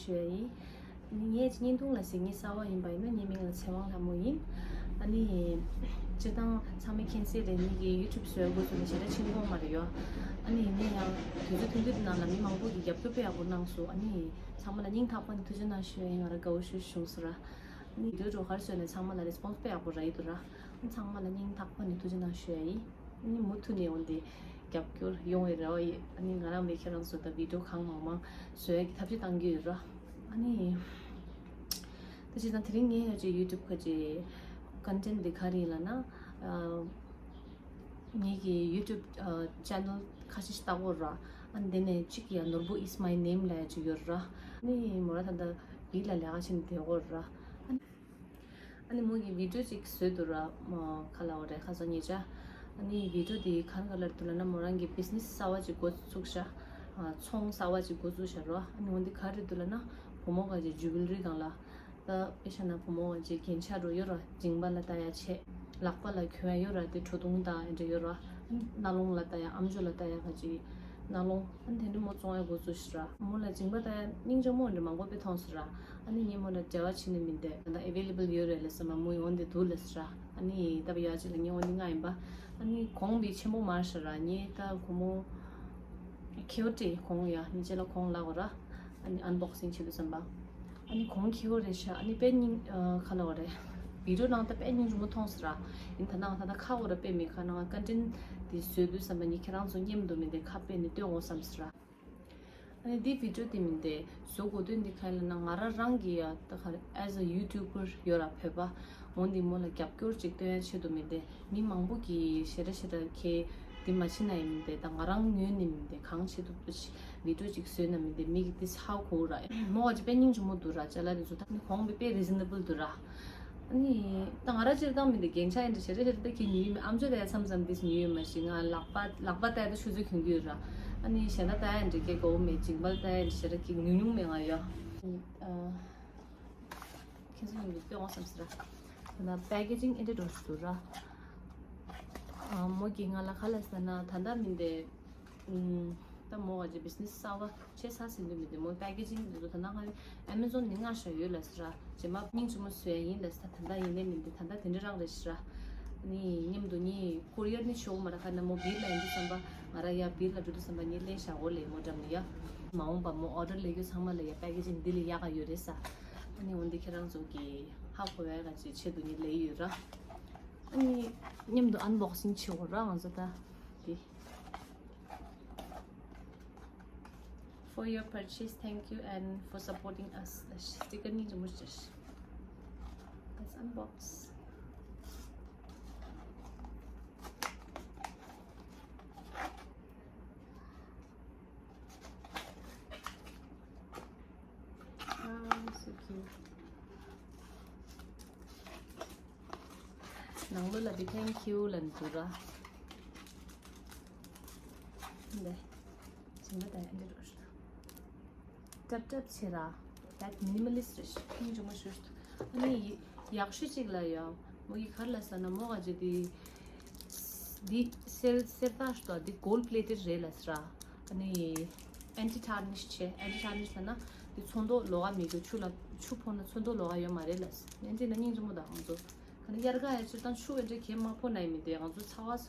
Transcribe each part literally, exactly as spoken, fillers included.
ཞུ་ཡ་ཡིན། ངས་བརྙན་ཐུང་ལ་གཟིགས་མཁན་གསར་པ་ཡིན་པ་ཡིན་ན་ངའི་མིང་ལ་ཚེ་དབང་ལྷ་མོ་ཡིན། ཨ་ནི། སྤྱིར་བཏང་ཚང་མས་མཁྱེན་གསལ་རེད། ངེད་ཀྱི་ཡུ་ཊུབ་བཟོ་དགོས་ཚུལ་ནི་ཞེ་དྲག་ཕྱིན་གོང་མ་རེད་ཡོད། ཨ་ནི་ཡིན་ན་ཡང་དུས་ཚོད་ཐུང་ཐུང་ནང་ལ་མི་མང་པོ་གིས་རྒྱབ་སྐྱོར་དཔེ་ཡག་པོ་གནང་སོང་། ཨ་ནི་ཚང་མ་ལ་སྙིང་ཐག་པ་ནས་ཐུགས་རྗེ་གནང་ཞུ་ཡ་ཡིན། ང་རང་དགའ་བོ་ཞེ་པོ་བྱུང་སོང་ར། ཨ་ནི་བི་ཌི་ཡོ་ག་རེ་བཟོས་ནས་ཚང་མ་ལ་རེ་སི་པོན་སི་དཔེ་ཡག་པོ་རག་གི་འདུག་ར། ཨ་ནི་ཚང་མ་ལ་སྙིང་ཐག་པ་ནས་ཐུགས་རྗེ་གནང་ཞུ་ཡ་ཡིན། ཨ་ནི་མུ་མཐུད་ནས་འོན་ཏེ་རྒྱབ་སྐྱོར་ཡོང་བའི་རེ་བ་ཡོད། ཨ་ནི་ང་རང་མེད་ཁྱེད་རང་ཚོ་ད་བི་ཌི་ཡོ་གང་མང་མང་བཟོ་ཡ་གི་ཐབས་ཤེས་གཏང་གི་ཡོད་ར། ཨ་ནི། ད་ཅི་ད་དེ་རིང་ངས་ཡ་ཅིག་ཡུ་ཊུབ་ཁ་ཅིག་ཀོན་ཊེན་ཊི་འདི་ག་རེ་ཡིན་ལབ་ན། ཨ། ངེད་ཀྱི་ཡུ་ཊུབ་ཨ་ཅེ་ནལ་ཁ་ཤས་ཤིག་ལྟ་གོ་ར། ཨ་ནི་དེ་ནས་གཅིག་ཡ་ནོར་བུ་is my name ལབ་ཡ་ཅིག་ཡོད་ར། ཨ་ནི་མོ་ར་ད་ལྟ་བིར་ལ་ལས་ཀ་བྱེད་ནས་བསྡད་གོ་ར། ཨ་ནི། ཨ་ནི་མོ་གིས་བི་ཌི་ཡོ་ཅིག་བཟོས་འདུག་ར། མ་ག་ལབ་དགོས་རེད། ཁ་སང་ཉེ་ཆར། ཨ་ནི་བི་ཌི་ཡོ་དེ་ག་རེ་ག་རེ་ལབ་འདུག་ལབ་ན་མོ་རང་གི་བི་ཛི་ནེ་སི་གསར་པ་ཅིག་འགོ་བཙུགས་ཤག་ཨ། ཚོང་གསར་པ་ཅིག་འགོ་བཙུགས་ཤག་ར། ཨ་ནི་འོན་ཏེ་ག་རེ་འདུག་ལབ་ན་བུ་མོ་ག་ཅིག་ཇུ་ཝེ་ལ་རི་སྒང་ལ། ད་དཔེ་བཞག་ན་བུ་མོ་ག་ཅིག་རྒྱན་ཆ་རུ་ཡོད་ར། མཇིང་པ་ལ་བཏགས་ཡ་ཆེ། ལག་པ་ལ་གྱོན་ཡ་ཡོད་ར། དེ་ཁྲོ་ཐུང་དང་ཨེ་འདྲ་ཡོད་ར། རྣ་ལོང་ལ་བཏགས་ཡ། ཨམ་ཅོག་ལ་བཏགས་ཡ་ག་ཅིག་རྣ་ལོང་། ཨ་ནི་དེ་འདྲ་མོ་བཙོང་ཡ་འགོ་བཙུགས་ཤག་ར། མོ་ལ་མཇིང་པ་བཏགས་ཡ་སྙིང་རྗེ་མོ་འདྲ་མང་པོ་དཔེ་མཐོང་སོང་ར། ཨ་ནི་ངས་མོ་ལ་འབྲེལ་བ་བྱས་ནས་མིན་ཏེ་ད་ལྟ་ཨེ་ཝེ་ལེ་བལ་ཡོད་རེད་ལབ་ཟེར་མ། མོ་ཡོང་དེ་འདུག་ལབ་ཟེར་ར། ཨ་ནི་ད་བ་ཡ་ཅིག་ལ་ངས་འོང་དེ་ང་ཡིན་པ། ཨ་ནི་གོང་བི་ཆེན་པོ་མ་ཤར་ར། ངས་ད་གོང་མོ་ཁེ་ཝ་ཏི་གོང་ཡ་ཉི་ཆེ་ལ་གོང་ལ་གོ་ར། ཨ་ནི་ཨན་བོག་སིང་བྱེད་དུས་ཙམ་པ། ཨ་ནི་གོང་ཁེ་ཝ་རེད་ཤག་ཨ་ནི་དཔེ་སྙིང་ཨ་ག་ལབ་དགོས་རེད། བི་ཌི་ཡོ་ནང་ད་དཔེ་སྙིང་རྗེ་མོ་མཐོང་སོང་ར། ཡིན་ད་ནང་ད་ད་ཁ་འོ་ར་དཔེ་མེད་ཁ་ནང་ཀོན་ཊེན་ཊི་འདི་བཟོས་དུས་ཙམ་པ་ནི་ཁྱེད་རང་ཚོ་མཉམ་དུ་མི་འདི་ཁ་དཔེ་ནི་སྟོན་འོང་བསམ་སོང་ར། ཨ་ནི་འདི་བི་ཌི་ཡོ་འདི་མི་འདི་བཟོ་དགོས་དོན་འདི་ག་ཡིན་ལབ་ན་ང་རང་རང་གི་ཡ་ད་ག་རེ་as a YouTuber ཡོད་ར་བོད་པ། འོན་ཏེ་མོ་ལ་རྒྱབ་སྐྱོར་ཅིག་སྟོན་ཡ་ཆེད་དུ་མི་འདི། མི་མང་པོ་གིས་ཞེ་དྲག་ཞེ་དྲག་གིས་འདི་མ་བྱེད་ན་ཡིན་མི་འདི་དང་ང་རང་ངོས་ནས་མི་འདི་གང་བྱེད་ཐུབ་ཐུབ་ཅིག་བི་ཌི་ཡོ་ཅིག་བཟོས་ན་མི་འདི་མི་གིས་འདི་ཧ་གོ་ར། མོ་ག་ཅིག་དཔེ་སྙིང་རྗེ་མོ་འདུག་ར། ཅ་ལག་འདི་ཚོ་ད་ནི་གོང་བི་དཔེ་རི་ཛི་ན་བལ་འདུག་ར། ཨ་ནི་ད་ང་རང་སྤྱིར་བཏང་མི་འདི་རྒྱན་ཆ་ཡིན་འདྲ་ཞེ་དྲག་ཞེ་དྲག་ད་གི་ཉོས་ཡོད་མེད། ཨམ་ཅོག་ད་ཡ་མཚམས་མཚམས་འདི་ཉོས་ཡོད་མ་གཞི་ང་ལག་པ་ལག་པ་ད་ཡ་ད་ཆུ་ཚོད་གྱོན་གྱི་ཡོད་ར། ཨ་ནི་གཞན་ད་ད་ཡ་འདྲ་གི་དགོས་མེད། མཇིང་པ་ད་ཡ་འདྲ་ཞེ་དྲག་གི་ཉོ་མྱོང་མེད་ང་ཡ། ཨ། ཁྱེད་ཚོ་ཡིན་པའི་སྟོན་འོང་བསམ་ཟེར། ད་ལྟ་པེ་ཀེ་ཇིང་ཨེ་འདྲ་འགྲོ་བཞིན་འདུག་ར། ཨ། མོ་གིས་ང་ལ་ག་ལབ་ཟེར་ན་ད་ལྟ་མི་འདི། ཨུམ། ད་མོ་ག་ཅིག་བི་ཛི་ནེ་སི་གསར་པ་བྱེད་ཚར་ཟིན་དུས་མི་འདི་མོ་པེ་ཀེ་ཇིང་འདི་ཚོ་ད་ལྟ་ང་ཨེ་མ་ཛོན་ནས་མངགས་བཞག་ཡོད་ལབ་ཟེར་ར། རྗེས་མ་སྙིང་རྗེ་མོ་བཟོ་ཡ་ཡིན་ལབ་ཟེར། ད་ད་ལྟ་ཡིན་ནའི་མི་འདི་ད་ལྟ་དེ་འདྲ་རང་རེད་ཟེར་ར། ནི་མཉམ་དུ་ནི་ཀོ་རི་ཡར་ནི་ཤོག་མ་ར་ཁ་ན་མོ་བིར་ལ་ཡིན་དུས་ཙམ་པ་ང་ར་ཡ་བིར་ལ་འགྲོ་དུས་ཙམ་པ་ནི་ལེན་བཞག་གོ་ལེ་མོ་འགྲམ་ནས་ཡ། མ་འོངས་པ་མོ་ཨོ་ཌར་ལས་རྒྱུ་ཚང་མ་ལ་ཡ་པེ་ཀེ་ཇིང་འདི་ལས་ཡག་ག་ཡོད་རེད་ས། ཨ་ནི་འོན་ཏེ་ཁྱེད་རང་ཚོ་གི་ཧ་གོ་བའི་ག་ཅིག་ཆེད་དུ་ནི་ལས་ཡོད་ར། ཨ་ནི་མཉམ་དུ་ཨན་བོག་སིང་བྱེད་འོ་ར་ང་ཚོ་ད་དེ། For your purchase, thank you and for supporting us. Sticker ནི་ཇུ་མུ་ཅེ། Let's unbox. Oh, so cute. ནང་ལོགས་ལ་འདི་thank you ལབ་འདུག་ར། འདི། ཞིམ་པ་དང་འདི་རུ། ཏྲབ་ཏྲབ་བྱེད་ར། that minimalist རེད། ཤིང་ཆུང་མ་ཞུ། ཨ་ནི་ཡག་ཤོས་གཅིག་ལ་ཡ། མོ་ཡི་གར་ལ་ཟ་ན་མོ་ག་ཅེ་འདི། འདི་སེར་སེར་ཏག་ཞུ་དང་འདི་gold plated རེད་ལ་ཟེར་ར། ཨ་ནི་anti tarnish བྱས། anti tarnish ལབ་ན་འདི་ཚོན་མདོག་ལོགས་ཀ་མེད་རྒྱུ། ཆུ་ལ་ཆུ་ཕོག་ན་ཚོན་མདོག་ལོགས་ཀ་ཡོད་མ་རེད་ལ་ཟེར། ནན་ཅི་ན་སྙིང་རྗེ་མོ་དང་ང་ཚོ། ཁ་ན་དབྱར་ཁ་ཡ་སྤྱིར་བཏང་ཆུ་འདྲ་གས་མ་ཕོག་ན་ཡིན་མི་དེ་ང་ཚོ་ཚ་བ་ས་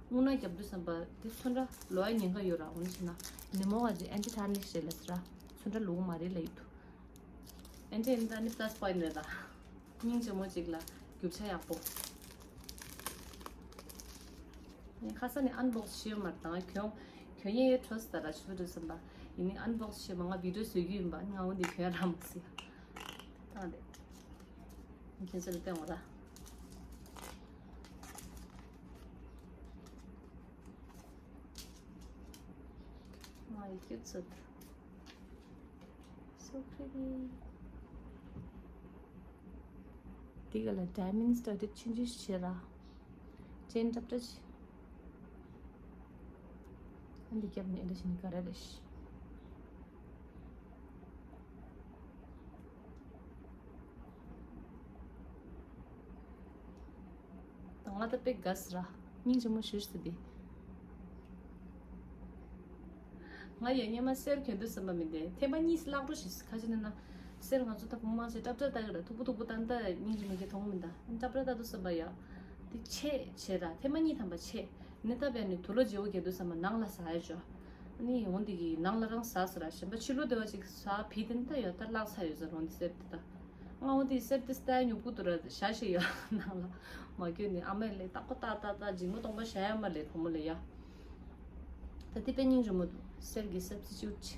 སྔོ་ནག་རྒྱབ་དུས་ཙམ་པ་དེ་ཚོན་ཁྲ་ལོག་ཡ་ཉེན་ཁ་ཡོད་ར། འོ་ན་བྱས་ན་ནི་མོ་ག་ཅེ་anti tarnish རེད་ལ་ཟེར་ར། ཚོན་ཁྲ་ལོག་མ་རེད་ལ་ཡིན་དུ། anti ཡིན་ད་ནི་plus point རེད་ད། སྙིང་རྗེ་མོ་གཅིག་ལ་རྒྱུ་ཆ་ཡག་པོ། ནི་ཁ་ས་ནི་unbox བྱེད་མ་དང་གྱོན་གྱོན་ཡས་ཡོད་འཕྲོ་ས་ད་ར་ཆུ་འགྲོ་ཙམ་པ་ཡིན་ནི་unbox བྱེད་མ་ང་video བཟོ་རྒྱུ་ཡིན་པ་ང་འོ་འདི་གྱོན་ར་མ་སི་ཡ། ད་འདི། ཁྱེད་ཚོ་ལ་སྟོན་འོང་ར། My cute suit. So pretty. འདི་ག་ལ་diamond studded ཆུང་ཆུང་ཞིག་བྱེད་ར། ཅན་ཏྲབ་ཏྲ་ཆེ། ཨ་འདི་རྒྱབ་ནས་ཨེ་འདྲ་བྱས་ནས་ག་རེ་རེད་ཤི། ད་ང་ད་དཔེ་དགའ་སི་ར། སྙིང་རྗེ་མོ་ཞུ་ཞིག་འདི། ང་ཡང་སྔོན་མ་གསེར་གྱོན་དུས་ཙམ་པ་མི་འདི་ཐེངས་མ་གཉིས་བརླག་འགྲོ་ཞིག་ཁ་ཅིག་ནི་ན། གསེར་ང་ཚོ་ད་བུ་མོ་མང་ཆེ་ཏྲབ་ཏྲབ་ལྟ་གི་ར་ཐུག་པོ་ཐུག་པོ་ཏན་ཏན་སྙིང་རྗེ་མི་གི་མཐོང་མི་འདའ་ཏྲབ་ཏྲབ་ལྟ་དུས་ཙམ་པ་ཡ། འདི་ཆེ་ཆེ་ར་ཐེངས་མ་གཉིས་ཐམ་པ་ཆེ། ནི་ད་བས་ནི་དུག་ལོག་བརྗེ་བོ་གྱོན་དུས་ཙམ་པ་ནང་ལ་ཟ་ཡ་ཅོ། ནི་འོ་འདི་གི་ནང་ལ་རང་ཟ་ཟེར་ར་གཞན་པ་ཕྱི་ལོགས་དེ་བ་ཅིག་ཟ་བི་དེ་ནི་ད་ཡོད་ད་བརླག་ཚར་ཡོད་ཟེར་འོ་འདི་གསེར་འདི་ད། ང་འོ་འདི་གསེར་འདི་སྟ་ཉོ་པུ་དུ་ར་ཤ་ཤེ་ཡ་ནང་ལ་མ་གྱོན་ནི་ཨ་མས་ལས་ཏག་པོ་ཏག་ཏག་ཏག་འཇིགས་མོ་གཏོང་པ་བྱ་ཡ་མ་ལས་བུ་མོ་ལས་ཡ། ད་དེ་དཔེ་སྙིང་རྗེ་མོ་འདུག་གསེར་གྱི་སབ་སི་ཅུ་ཊི་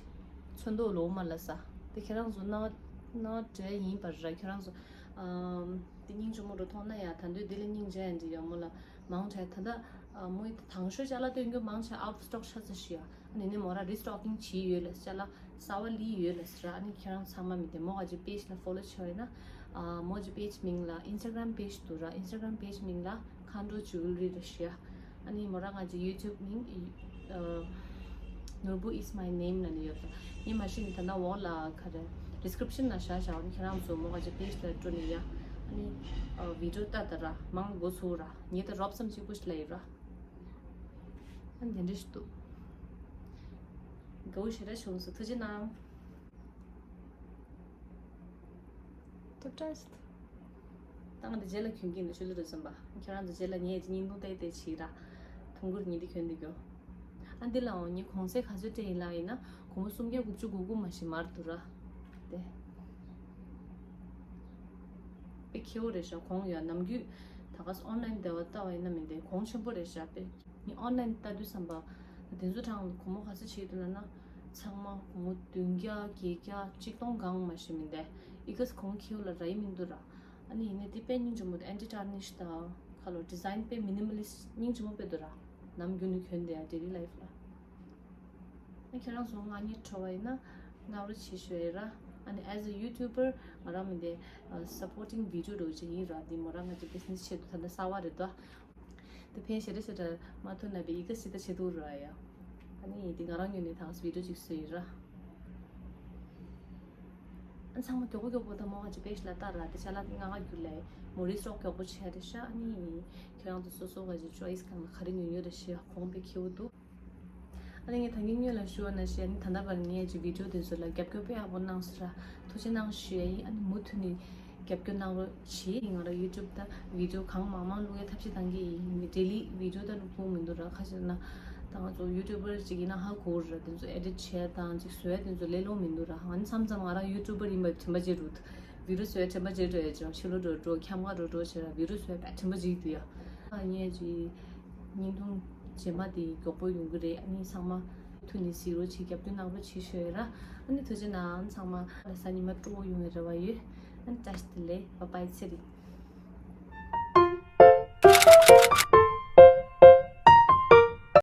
ཚོན་མདོག་ལོག་མ་ལ་ས། དེ་ཁྱེད་རང་ཚོ་སྣང་བ་སྣང་བ་འདྲ་ཡིན་པ་ར་ཁྱེད་རང་ཚོ། ཨམ། དེ་སྙིང་རྗེ་མོ་འགྲོ་མཐོང་ན་ཡ་ད་འདོད་དེ་ལ་སྙིང་རྗེ་ཡ་འདི་ཡོད་མོ་ལ་མང་དྲགས་ད་ལྟ། ཨ་མོ་ཡི་དང་ཤོས་ཅ་ལག་སྟོན་རྒྱུ་མང་ཆེ་out of stock ཆགས་ཚར་ཤི་ཡ། ཨ་ནི་ནི་མོ་ར་རི་སི་ཊོག་ཀིང་བྱས་ཡོད་ལ་ཅ་ལག་གསར་བ་ལི་ཡོད་ལ་ཟེར་ཨ་ནི་ཁྱེད་རང་ཚང་མ་མི་དེ་མོ་ག་ཅིག་པེ་ཇི་ལ་ཕོ་ལོ་བྱས་ཡོད་ན། ཨ་མོ་གི་པེ་ཇི་མིང་ལ་ཨིན་སི་ཊ་གྷ་རམ་པེ་ཇི་འདུག་ར་ཨིན་སི་ཊ་གྷ་རམ་པེ་ཇི་མིང་ལ། མཁའ་འགྲོ་ཇུ་ཝེ་ལ་རི་རེད་ཤག་ཨ་ནི་མོ་རང་ང་ཅི་ཡུ་ཊུབ་མིང་ཨ་Nurbu is my name ལ་ནི་ཡོད་ད། ངས་མ་ཤེས་ནི་ད་ལྟ་འོག་ལ་ག་རེ་ཌི་སི་ཀི་རིབ་ཤན་ལ་བཞག་བཞག་ཨ་ནི་ཁྱེད་རང་ཚོ་མོ་ང་ཅི་པེ་ཇི་ལ་སྤྲོ་ནི་ཡ། ཨ་ནི་ཨ་བི་ཌི་ཡོ་ལྟ་ད་ར་མང་འགོ་ཚུགས་ར་ངས་ད་རོབ་ཙམ་གཅིག་པུ་ཞིག་ལ་ཡོད་ར། ཨ་ནི་དེ་འདྲ་ཞིག་འདུག་དགའ་བོ་ཞེ་དྲག་བྱུང་སོང་ཐུགས་རྗེ་གནང་། ཐུབ་བྲལ། ད་ང་འདི་རྗེས་ལ་གྱོན་གྱིན་འདུག་ཤུ་ལུ་རུ་ཙམ་པ། ཁྱོད་རང་ཚོ་རྗེས་ལ་ངས་ཅི་སྙིང་རྡུང་བལྟས་བལྟས་བྱིས་ར། ཐུང་གུར་ཉིན་འདི་གྱོན་འདི་གྱོ། ཨ་འདི་ལའང་ངས་གོང་ཚད་ག་ཚོད་སྤྲད་ཡིན་ལབ་ཡིན་ན་གོང་པོ་སུམ་བརྒྱ་དགུ་བཅུ་གོ་དགུ་མ་ཞིག་མར་འདུག་ར། དེ། དཔེ་ཁེ་བོ་རེད་ཤག་གོང་ཡ་ནམ་རྒྱུན་ད་ག་ཨོན་ལན་དེ་བ་ལྟ་བ་ཡིན་ན་མི་འདི་གོང་ཆེན་པོ་རེད་ཤག་དཔེ། ངས་ཨོན་ལན་ལྟ་དུས་ཙམ་པ། དེ་ཚོ་གྲངས་གོང་མོ་ག་ཚོད་བྱེད་འདུག་ལབ་ན། ཚང་མ་གོང་མོ་བདུན་བརྒྱ་བརྒྱད་བརྒྱ་གཅིག་སྟོང་གང་མ་ཞིག་མི་འདའ། ཨི་ཀས་གོང་ཁེའུ་ལ་ར་ཡི་མི་འདུག་ར། ཨ་ནི་ཡིན་ནའི་དེ་དཔེ་སྙིང་རྗེ་མོ་འདུག་ཨན་ཊི་ཊར་ནིཤ་དང་ཁ་ལོ་ཌི་ཛའིན་དཔེ་མི་ནི་མ་ལི་སི་སྙིང་རྗེ་མོ་དཔེ་འདུག་ར། ནམ་རྒྱུན་ནས་གྱོན་བསྡད་ཡ་ཌེ་ལི་ལའིཕ་ལ། ཨ་ཁྱེད་རང་ཚོ་ང་གཉིས་འཕྲོ་བ་ཡིན་ན་ང་རོ་ཆེ་ཤོས་ཡིན་ར། ཨ་ནི་as a YouTuber ང་རང་མི་འདའ་སཔོར་ཊིང་བི་ཌི་ཡོ་འགྲོ་ཅིག་ཡིན་ར། འདི་མོ་རང་ང་ཅིག་བི་ཛི་ནེ་སི་ཆེད་དུ་ད་ལྟ་གསར་བ་རེད་དོ། དེ་ཕན་ཞེ་དྲག་ཞེ་དྲག་མ་ཐུབ་ན་བའི་ཡི་གེ་སྲིད་ད་བྱེད་འདུག་ར་ཡ། ཨ་ནི་དེ་ང་རང་ངོས་ནས་དང་བི་ཌི་ཡོ་ཅིག་བཟོས་ཡིན་ར། ཨ་ཚང་མ་མགྱོགས་པོ་མགྱོགས་པོ་ད་མོ་ག་ཅི་པེ་ཇི་ལ་ལྟ་ར་དེ་ཅ་ལག་ང་ང་རྒྱུ་ལས་མོ་རི་སོག་མགྱོགས་པོ་བྱས་རེད་ཤག་ཨ་ནི་ཁྱེད་རང་ཚོ་སོ་སོ་ག་ཅི་ཅོ་ཡི་སི་གང་ལ་ག་རེ་ཉོ་ཉོ་རེད་ཤག་གོང་པའི་ཁེ་བོ་འདུག་ཨ་ནི་ངས་ད་གིན་སྔོན་ལ་ཞུ་བ་ནང་བཞིན་ཨ་ནི་ད་ལྟ་བར་ངས་ཀྱི་བི་ཌི་ཡོ་དེ་ཚོ་ལ་རྒྱབ་སྐྱོར་དཔེ་ཡག་པོ་གནང་སོང་ར། ཐུགས་རྗེ་གནང་ཞུ་ཡ་ཡིན། ཨ་ནི་མུ་མཐུད་ནས་རྒྱབ་སྐྱོར་གནང་རོགས་གྱིས། ང་རང་ཡུ་ཊུབ་ད་བི་ཌི་ཡོ་གང་མང་མང་བླུག་ཡ་ཐབས་ཤེས་གཏང་གི་ཡིན། ཌེ་ལི་བི་ཌི་ཡོ་ད་བླུག་ཐུབ་མི་འདུག་ར། ཁ་ཤས་ན་ད་ང་ཚོ་ཡུ་ཊུབ་པར་ཅིག་ཡིན་ན་ཧ་གོ་ར། དེ་ཚོ་ཨེ་ཌིཊ་བྱས་དང་ཅིག་བཟོ་ཡ་དེ་ཚོ་ལས་སླ་པོ་མི་འདུག་ར། ཨ་ནི་མཚམས་མཚམས་ང་རང་ཡུ་ཊུབ་པར་ཡིན་པ་དྲན་པ་བརྗེད་འགྲོ། བི་ཌི་ཡོ་བཟོ་ཡ་དྲན་པ་བརྗེད་འགྲོ་ཡ་ཅིག་ཕྱི་ལོགས་འགྲོ་འགྲོ་འཁྱམ་ག་འགྲོ་འགྲོ་བྱས་ར་བི་ཌི་ཡོ་བཟོ་ཡ་དཔེ་དྲན་པ་བརྗེད་འདུག་ཡ། ཨ་ངས་ཅིག་བརྙན་ཐུང་རྗེས་མ་དེ་མགྱོགས་པོ་ཡོང་གི་རེད། ཨ་ནི་ཚང་མ་མུ་མཐུད་ནས་གཟིགས་རོགས་བྱེད། རྒྱབ་སྐྱོར་གནང་རོགས་བྱེད་ཞུ་ཡ་ར། ཨ་ནི་ཐུགས་རྗེ་གནང་། ཚང་མ་ལ་གཟའ་ཉི་མ་སྤྲོ་པོ་ཡོང་བའི་རེ་བ་ཡོད། ཨ་ནི་བཀྲ་ཤིས་བདེ་ལེགས། བྷའི་བྷའི། ཚེ་རིང་།